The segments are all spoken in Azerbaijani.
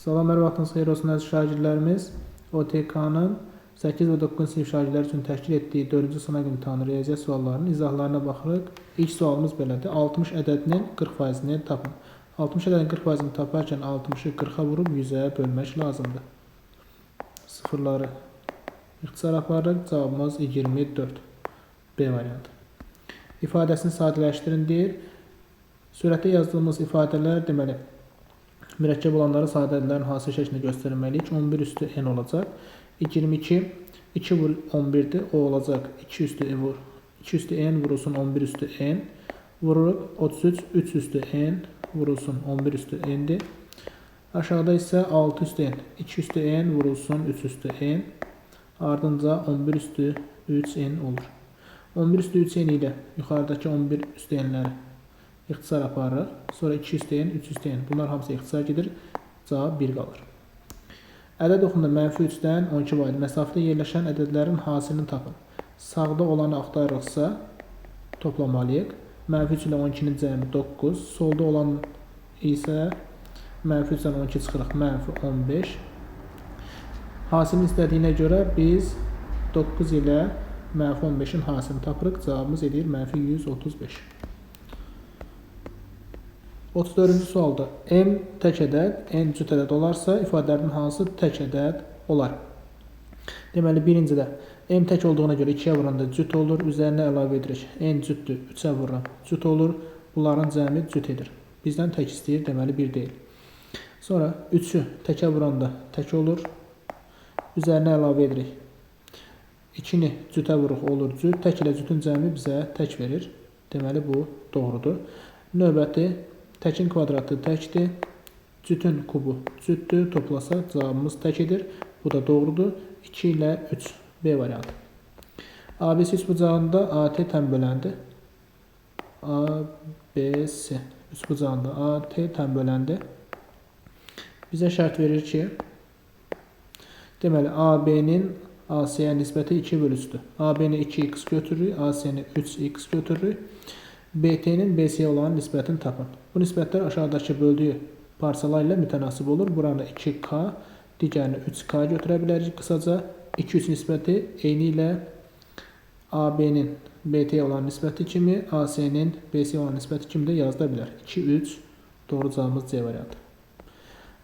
Salam, hər vaxtınız xeyir olsun əziz şagirdlərimiz. OTK-nın 8 və 9-cu sinif şagirdləri üçün təşkil etdiyi 4-cü sınaq imtahanı riyaziyyat suallarının izahlarına baxırıq. İlk sualımız belədir. 60 ədədinin 40%-ni tapın. 60 ədədinin 40%-ni taparkən 60-ı 40-a vurub 100-ə bölmək lazımdır. Sıfırları ixtisar aparırıq. Cavabımız 24. B variantı. İfadəsini sadələşdirin deyir. Sürətdə yazdığımız ifadələr deməli mürəkkəb olanları sadə ədədlərin hasil şəklində göstərməliyik. 11 üstü n olacaq. 22 2 vur 11-dir. O olacaq 2 üstü n vur. 2 üstü n vurulsun 11 üstü n. Vururuq 33 3 üstü n vurulsun 11 üstü n-dir. Aşağıda isə 6 üstü n. 2 üstü n vurulsun 3 üstü n. Ardınca 11 üstü 3n olur. 11 üstü 3n ilə yuxarıdakı 11 üstü n-ləri ixtisar aparırıq. Sonra 2 üstü n, 3 üstü n. Bunlar hamısı ixtisar gedir. Cavab 1 qalır. Ədəd oxunda mənfi 3-dən 12 vahid məsafədə yerləşən ədədlərin hasilini tapın. Sağda olanı axtarırıqsa toplamalıyıq. Mənfi 3 ilə 12-nin cəmi 9. Solda olan isə mənfi 3-dən 12 çıxırıq. Mənfi 15. Hasilini istədiyinə görə biz 9 ilə mənfi 15-in hasilini tapırıq. Cavabımız edir mənfi 135. 34-cü sualda M tək ədəd, N cüt ədəd olarsa, ifadələrin hansı tək ədəd olar? Deməli, birincidə M tək olduğuna görə 2-yə vuranda cüt olur. Üzərinə əlavə edirik. N cütdür, 3-ə vururam, cüt olur. Bunların cəmi cüt edir. Bizdən tək istəyir, deməli 1 deyil. Sonra 3-ü təkə vuranda tək olur. Üzərinə əlavə edirik. 2-ni cütə vuruq, olur cüt. Tək ilə cütün cəmi bizə tək verir. Deməli, bu doğrudur. Növbəti təkin kvadratı təkdir. Cütün kubu cütdür. Toplasaq cavabımız tək edir. Bu da doğrudur. 2 ilə 3. B variantı. ABC üçbucağında AT tənböləndir. ABC üçbucağında AT tənböləndir. Bizə şərt verir ki, deməli AB-nin AC-yə nisbəti 2 bölü 3-dür. AB-ni 2x götürürük, AC-ni 3x götürürük. BT-nin BC-yə olan nisbətini tapın. Bu nisbətlər aşağıdakı böldüyü parçalar ilə mütənasib olur. Buranı 2K, digərini 3K götürə bilərik qısaca. 2-3 nisbəti eyni ilə AB-nin BT-yə olan nisbəti kimi, AC-nin BC-yə olan nisbəti kimi də yazıla bilər. 2-3 doğru cavabımız C variantı.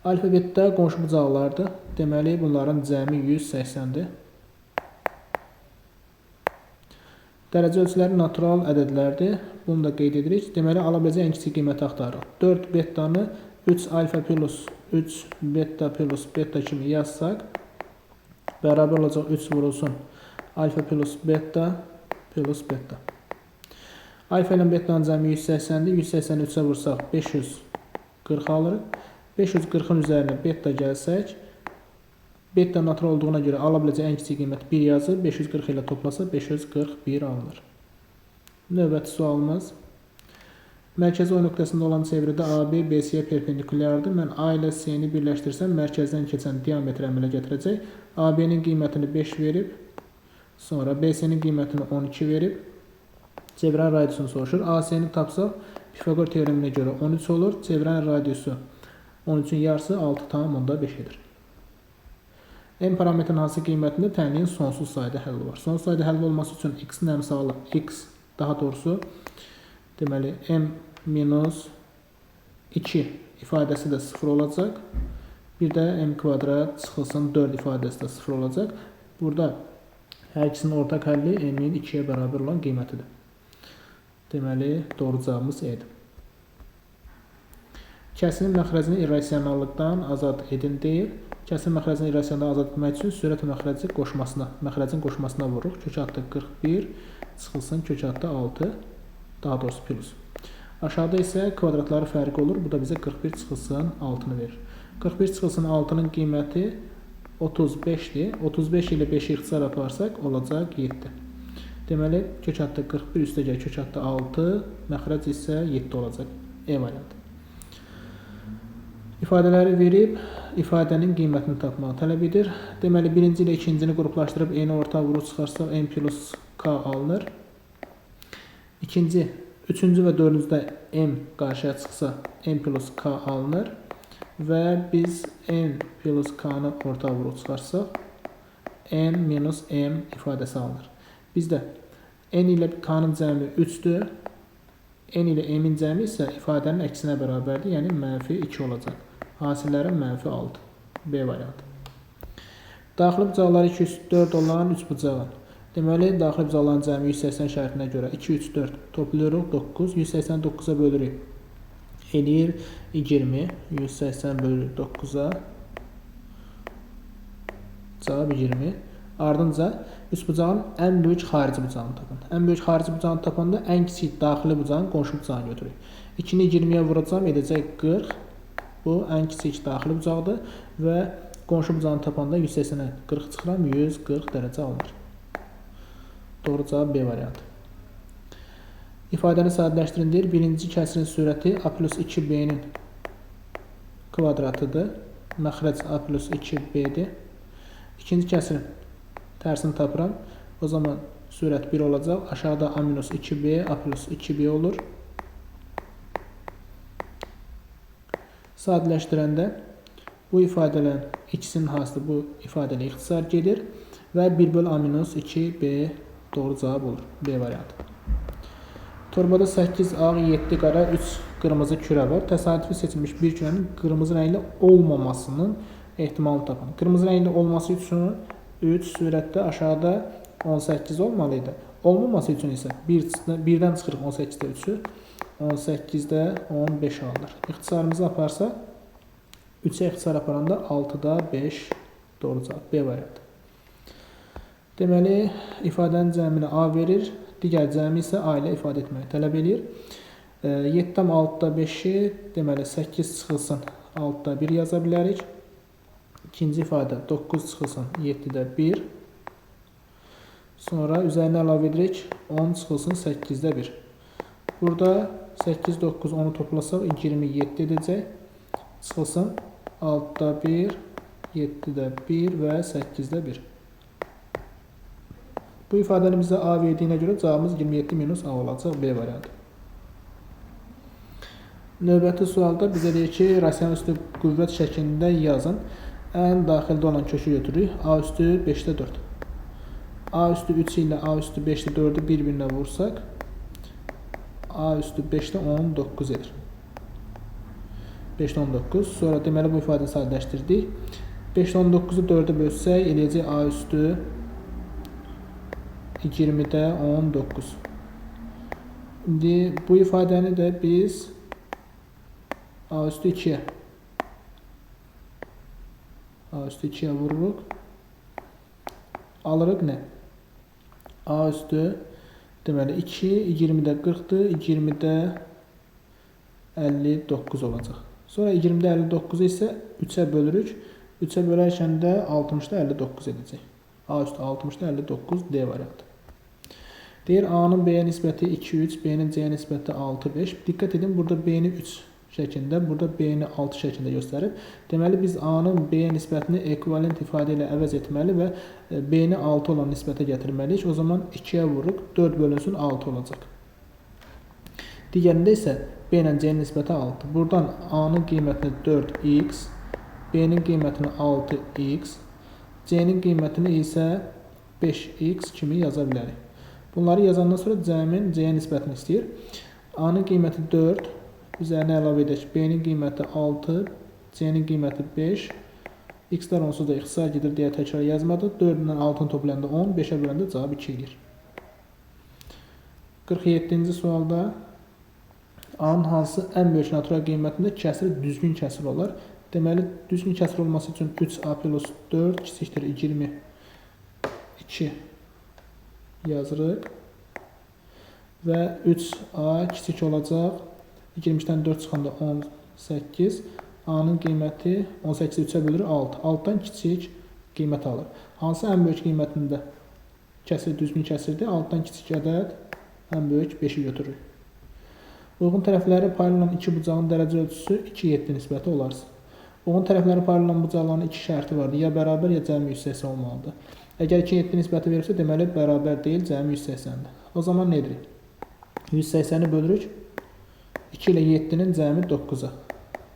Alfabetdə qonşu bucaqlardır. Deməli, bunların cəmi 180-dir. Dərəcə ölçüləri natural ədədlərdir. Bunu da qeyd edirik. Deməli, ala biləcək ən kiçik qiyməti axtarırıq. 4 betanı 3 alfa plus 3 beta plus beta kimi yazsaq, bərabər olacaq 3 vurulsun alfa plus beta plus beta. Alfa ilə betanın cəmi 180-dir. 180-i 3-ə vursaq 540 alırıq. 540-ın üzərinə beta gəlsək, beta natural olduğuna görə ala biləcək ən kiçik qiymət 1 yazır. 540 ilə toplasa 541 alınır. Növbəti sualımız. Mərkəzi O nöqtəsində olan çevrədə AB BC-yə perpendikulyardır. Mən A ilə C-ni birləşdirsəm mərkəzdən keçən diametr əmələ gətirəcək. AB-nin qiymətini 5 verib, sonra BC-nin qiymətini 12 verib, çevrənin radiusunu soruşur. AC-ni tapsaq Pifaqor teoreminə görə 13 olur. Çevrənin radiusu 13-ün yarısı 6,5 edir. M parametrinin hansı qiymətində tənliyin sonsuz sayda həlli var. Sonsuz sayda həlli olması üçün x-in əmsalı x, daha doğrusu deməli m minus 2 ifadəsi də 0 olacaq. Bir də m kvadrat çıxılsın 4 ifadəsi də 0 olacaq. Burada hər ikisinin ortaq həlli m-in 2-yə bərabər olan qiymətidir. Deməli, doğru cavabımız E-dir. Kəsinin məxrəcini irrasionallıqdan azad edin deyir. Kəsin məxrəcini irrasionallıqdan azad etmək üçün sürət məxrəci qoşmasına, məxrəcin qoşmasına vururuq. Kök altı 41 çıxılsın kök altı 6, daha doğrusu plus. Aşağıda isə kvadratları fərqi olur. Bu da bizə 41 çıxılsın 6-nı verir. 41 çıxılsın 6-nın qiyməti 35-dir. 35 ilə 5-i ixtisar aparsaq olacaq 7. Deməli, kök altı 41 üstəgəl kök altı 6, məxrəc isə 7 olacaq. E variantı. İfadələri verib, ifadənin qiymətini tapmağı tələb edir. Deməli, birinci ilə ikincini qruplaşdırıb n ortağa vurub çıxarsaq n plus k alınır. İkinci, üçüncü və dördüncüdə m qarşıya çıxsa m plus k alınır. Və biz N plus K-nı ortağa vurub çıxarsaq, N minus M ifadəsi alınır. Bizdə N ilə K-nın cəmi 3-dür. N ilə M-in cəmi isə ifadənin əksinə bərabərdir, yəni mənfi 2 olacaq. Hasillərim mənfi 6. B variantı. Daxili bucaqları 2, 3, 4 olan 3 bucağın. Deməli, daxili bucaqların cəmi 180 şərtinə görə 2, 3, 4 toplayırıq 9. 189-a bölürük. Eləyir 20. 180 bölürük 9-a. Cavab 20. Ardınca üçbucağın ən böyük xarici bucağını tapın. Ən böyük xarici bucağını tapanda ən kiçik daxili bucağın qonşu bucağını götürürük. 2-ni 20-yə vuracağam, edəcək 40. Bu ən kiçik daxili bucaqdır və qonşu bucağını tapanda 180-ə 40 çıxıram, 140 dərəcə alınır. Doğru cavab B variantı. İfadəni sadələşdirin deyir. Birinci kəsirin sürəti A plus 2B-nin kvadratıdır. Məxrəc A plus 2B-dir. İkinci kəsirin tərsini tapıram. O zaman sürət 1 olacaq. Aşağıda A minus 2B, A plus 2B olur. Sadələşdirəndə bu ifadələrin ikisinin hasılı bu ifadə ilə ixtisar gedir və 1 böl A minus 2B doğru cavab olur. B variantı. Torbada 8 ağ, 7 qara, 3 qırmızı kürə var. Təsadüfi seçilmiş bir kürənin qırmızı rəngli olmamasının ehtimalını tapın. Qırmızı rəngli olması üçün 3 sürətdə aşağıda 18 olmalı idi. Olmaması üçün isə 1-dən çıxırıq 18-də 3-ü, 18-də 15 alınır. İxtisarımızı aparsa 3-ə ixtisar aparanda 6-da 5 doğru cavab. B variantı. Deməli, ifadənin cəmini A verir, digər cəmi isə A ilə ifadə etməyi tələb eləyir. 7,6-da 5-i, deməli 8 çıxılsın 6-da 1 yaza bilərik. İkinci ifadə 9 çıxılsın 7-də 1. Sonra üzərinə əlavə edirik 10 çıxılsın 8-də 1. Burada 8, 9, 10-u toplasaq 27 edəcək. Çıxılsın 6-da 1, 7-də 1 və 8-də 1. Bu ifadəni bizə A verdiyinə görə cavabımız 27 minus A olacaq. B variantı. Növbəti sualda bizə deyir ki, rasional üstü qüvvət şəklində yazın. Ən daxildə olan kökü götürürük. A üstü 5-də 4. A üstü 3 ilə A üstü 5-də 4-ü bir-birinə vursaq, A üstü 5-də 19 edir. 5-də 19. Sonra deməli bu ifadəni sadələşdirdik. 5-də 19-u 4-ə bölsək, eləyəcək A üstü 20-də 19. İndi bu ifadəni də biz A üstü 2-yə A üstü 2-yə vururuq. Alırıq nə? A üstü deməli 2, 20-də 40-dır, 20-də 59 olacaq. Sonra 20-də 59-u isə 3-ə bölürük. 3-ə bölərkən də 60-da 59 edəcək. A üstü 60-da 59 D variantı. Deyir A-nın B-yə nisbəti 2, 3, B-nin C-yə nisbəti 6, 5. Diqqət edin, burada B-ni 3 şəklində, burada B-ni 6 şəklində göstərib. Deməli, biz A-nın B-yə nisbətini ekvivalent ifadə ilə əvəz etməli və B-ni 6 olan nisbətə gətirməliyik. O zaman 2-yə vururuq, 4 bölünsün 6 olacaq. Digərində isə B ilə C-nin nisbəti 6. Buradan A-nın qiymətini 4x, B-nin qiymətini 6x, C-nin qiymətini isə 5x kimi yaza bilərik. Bunları yazandan sonra cəmin C-yə nisbətini istəyir. A-nın qiyməti 4, üzərinə əlavə edək. B-nin qiyməti 6, C-nin qiyməti 5. X-lər onsuz da ixtisar gedir deyə təkrar yazmadı. 4 ilə 6-nı toplayanda 10, 5-ə böləndə cavab 2 eləyir. 47-ci sualda A-nın hansı ən böyük natural qiymətində kəsir düzgün kəsir olar? Deməli, düzgün kəsir olması üçün 3A plus 4 kiçikdir 22 yazırıq. Və 3A kiçik olacaq. 23-dən 4 çıxanda 18. A-nın qiyməti 18-i 3-ə bölür 6. 6-dan kiçik qiymət alır. Hansı ən böyük qiymətində kəsir düzgün kəsirdir? 6-dan kiçik ədəd ən böyük 5-i götürürük. Uyğun tərəfləri paylı olan iki bucağın dərəcə ölçüsü 2,7 nisbəti olarsa. Uyğun tərəfləri paylı olan bucaqların iki şərti vardır. Ya bərabər, ya cəmi 180 olmalıdır. Əgər 2,7 nisbəti verirsə, deməli bərabər deyil, cəmi 180-dir. O zaman nə edirik? 180-i bölürük. 2 ilə 7-nin cəmi 9-a.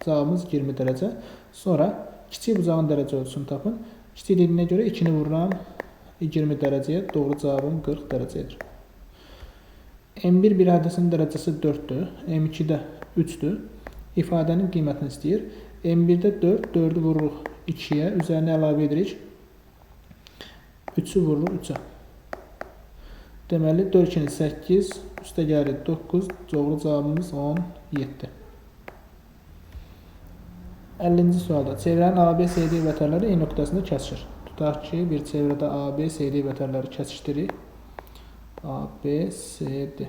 Cavabımız 20 dərəcə. Sonra Kiçik bucağın dərəcə ölçüsünü tapın. Kiçik dediyinə görə 2-ni vururam 20 dərəcəyə. Doğru cavabım 40 dərəcə edir. M1 bir hədəsinin dərəcəsi 4-dür. M2-də 3-dür. İfadənin qiymətini istəyir. M1-də 4, 4-ü vururuq 2-yə. Üzərinə əlavə edirik. 3-ü vururuq 3-ə. Deməli, 4 2-ni 8, üstə gəlir 9. Doğru cavabımız 17. 50-ci sualda çevrənin A, B, C, D vətərləri E nöqtəsində kəsişir. Tutaq ki, bir çevrədə A, B, C, D vətərləri kəsişdirik. A, B, C, D.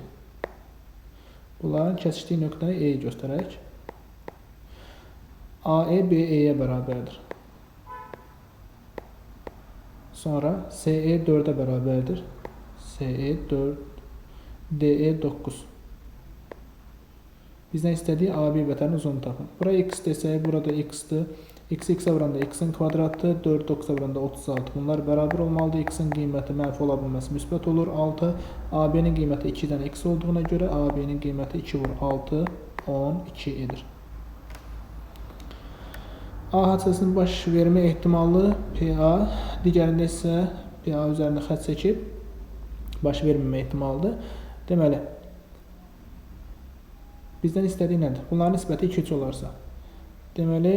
Bunların kəsişdiyi nöqtəni E göstərək. AE, BE-yə bərabərdir. Sonra SE 4-ə bərabərdir. SE 4, DE 9. Bizdən istədiyi AB vətərinin uzunluğunu tapın. Bura x desək, burada x-dir. X x-ə vuranda x-in kvadratı, 4 9-a vuranda 36. Bunlar bərabər olmalıdır. X-in qiyməti mənfi ola bilməz, müsbət olur 6. AB-nin qiyməti 2-dən x olduğuna görə AB-nin qiyməti 2 vur 6, 12 edir. A hadisəsinin baş vermə ehtimalı PA, digərində isə PA üzərində xətt çəkib baş verməmə ehtimalıdır. Deməli, bizdən istədiyi nədir? Bunların nisbəti 2-3 olarsa. Deməli,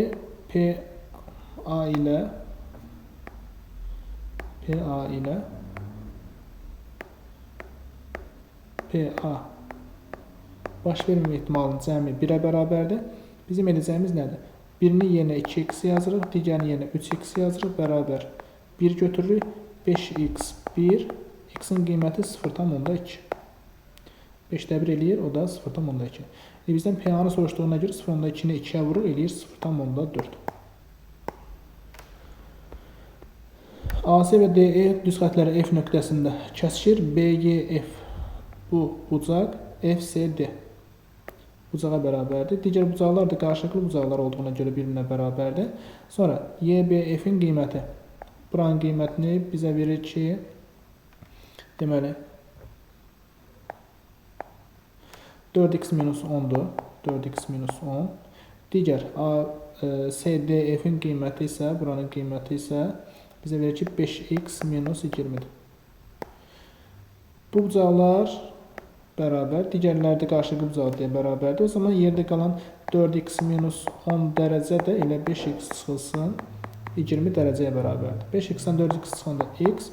PA ilə PA baş vermə ehtimalının cəmi 1-ə bərabərdir. Bizim edəcəyimiz nədir? Birini yerinə 2x yazırıq, digərini yerinə 3x yazırıq, bərabər 1 götürürük. 5x 1, x-in qiyməti 0,2. 5-də 1 eləyir, o da 0,2. Bizdən PA-nı soruşduğuna görə 0,2-ni 2-yə vurur, eləyir 0,4. AC və DE düz xətləri F nöqtəsində kəsişir. BGF bu bucaq, FCD bucağa bərabərdir. Digər bucaqlar da qarşılıqlı bucaqlar olduğuna görə bir-birinə bərabərdir. Sonra YBF-in qiyməti. Buranın qiymətini bizə verir ki, deməli, 4x minus 10-dur. 4x minus 10. Digər SDF-in qiyməti isə, buranın qiyməti isə bizə verir ki, 5x minus 20-dir. Bu bucaqlar bərabər, digərləri də qarşılıqlı bucaq deyə bərabərdir. O zaman yerdə qalan 4x minus 10 dərəcə də elə 5x çıxılsın 20 dərəcəyə bərabərdir. 5x-dən 4x çıxanda x,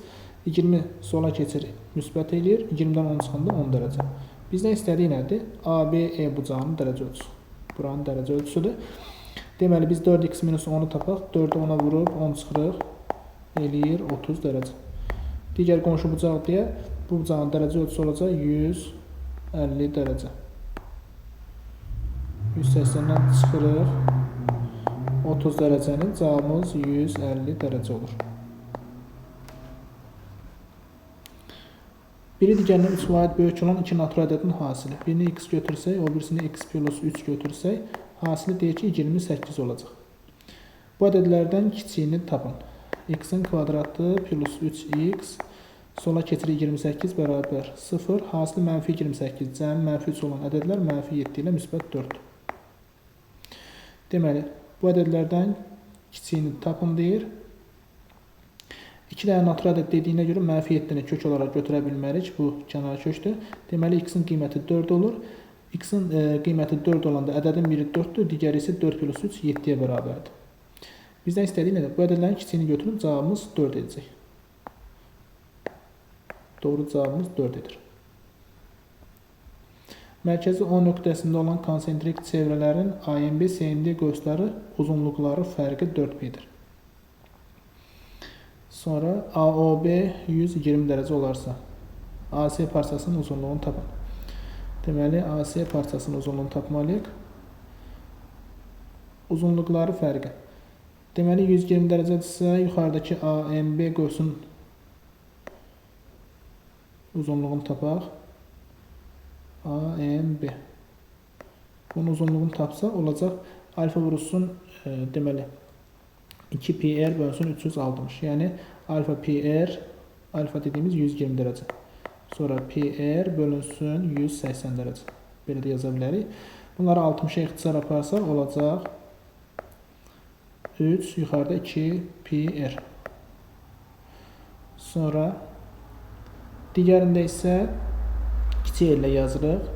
20 sola keçir, müsbət eləyir, 20-dən 10 çıxanda 10 dərəcə. Bizdən istədiyi nədir? ABE bucağının dərəcə ölçüsü. Buranın dərəcə ölçüsüdür. Deməli, biz 4x minus 10-u tapaq. 4-ü 10-a vurub 10 çıxırıq. Eləyir 30 dərəcə. Digər qonşu bucaq deyə bu bucağın dərəcə ölçüsü olacaq 150 dərəcə. 180-dən çıxırıq. 30 dərəcənin cavabımız 150 dərəcə olur. Biri digərindən 3 vahid böyük olan iki natural ədədin hasili. Birini x götürsək, o birisini x plus 3 götürsək, hasili deyir ki, 28 olacaq. Bu ədədlərdən kiçiyini tapın. X-in kvadratı plus 3x sola keçirik 28 bərabər 0. Hasili mənfi 28, cəmi mənfi 3 olan ədədlər mənfi 7 ilə müsbət 4. Deməli, bu ədədlərdən kiçiyini tapın deyir. 2 dənə natural ədəd dediyinə görə mənfi 7-ni kök olaraq götürə bilmərik. Bu kənar kökdür. Deməli, x-in qiyməti 4 olur. X-in qiyməti 4 olanda ədədin biri 4-dür, digəri isə 4 plus 3 7-yə bərabərdir. Bizdən istədiyi nədir? Bu ədədlərin kiçiyini götürüb cavabımız 4 edəcək. Doğru cavabımız 4 edir. Mərkəzi O nöqtəsində olan konsentrik çevrələrin AMB, CMD qövsləri uzunluqları fərqi 4P-dir. Sonra AOB 120 dərəcə olarsa, AC parçasının uzunluğunu tapın. Deməli, AC parçasının uzunluğunu tapmalıyıq. Uzunluqları fərqi. Deməli, 120 dərəcədirsə, yuxarıdakı AMB qövsün uzunluğunu tapaq. AMB. Bunun uzunluğunu tapsa olacaq alfa vurulsun, deməli, 2PR bölünsün 360. Yəni, alfa PR, alfa dediyimiz 120 dərəcə. Sonra PR bölünsün 180 dərəcə. Belə də yaza bilərik. Bunları 60-a ixtisar aparsaq olacaq 3, yuxarıda 2 pi r. Sonra digərində isə kiçik r ilə yazırıq.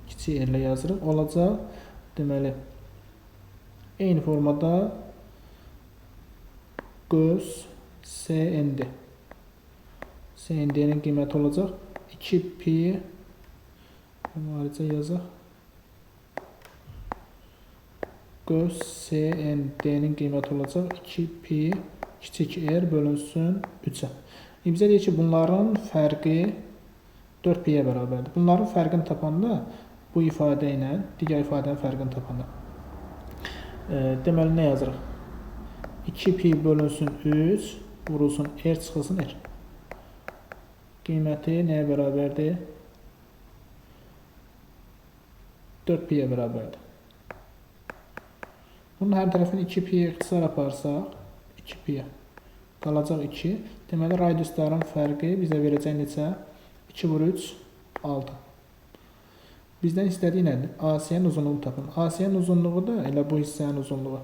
Kiçik r ilə yazırıq. Olacaq. Deməli, eyni formada qövs SND. SND-nin qiyməti olacaq 2 pi, ayrıca yazaq. Qövs SND-nin qiyməti olacaq 2 pi kiçik r bölünsün 3-ə. Bizə deyir ki, bunların fərqi 4 pi-yə bərabərdir. Bunların fərqini tapanda bu ifadə ilə digər ifadənin fərqini tapanda. Deməli, nə yazırıq? 2 pi bölünsün 3 vurulsun r çıxılsın r. Qiyməti nəyə bərabərdir? 4 pi-yə bərabərdir. Bunun hər tərəfini 2 pi-yə ixtisar aparsaq, 2 pi-yə qalacaq 2. Deməli, radiusların fərqi bizə verəcək neçə? 2 vur 3, 6. Bizdən istədiyi nədir? AC-nin uzunluğunu tapın. AC-nin uzunluğu da elə bu hissənin uzunluğu.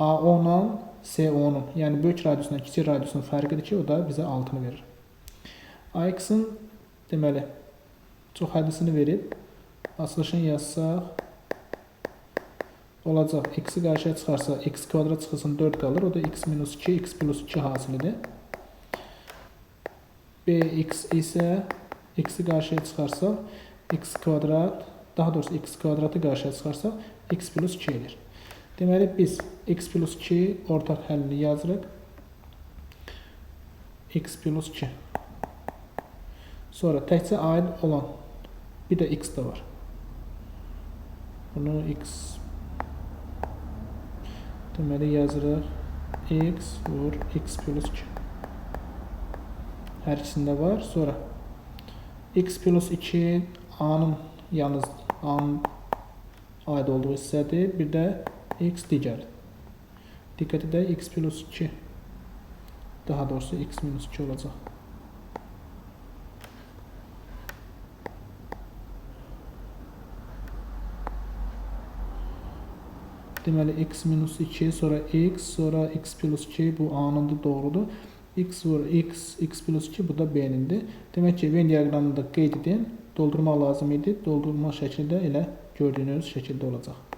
AO-la CO-nun, yəni böyük radiusla kiçik radiusun fərqidir ki, o da bizə 6-nı verir. AX-ın, deməli, çox hədisini verib, açılışını yazsaq, olacaq. X-i qarşıya çıxarsa, x kvadrat çıxılsın 4 qalır. O da x minus 2, x plus 2 hasilidir. BX isə x-i qarşıya çıxarsaq, x kvadrat, daha doğrusu x kvadratı qarşıya çıxarsaq, x plus 2 edir. Deməli, biz x plus 2 ortaq həllini yazırıq. X plus 2. Sonra təkcə aid olan bir də x də var. Bunu x deməli yazırıq. X vur x plus 2. Hər ikisində var. Sonra x plus 2 A-nın yalnız A-nın aid olduğu hissədir. Bir də x digər. Diqqət edək, x plus 2 daha doğrusu x minus 2 olacaq. Deməli, x minus 2, sonra x, sonra x plus 2, bu A-nındır, doğrudur. X vur x, x plus 2, bu da B-nindir. Demək ki, Venn diaqramını da qeyd edin. Doldurmaq lazım idi. Doldurma şəkli də elə gördüyünüz şəkildə olacaq.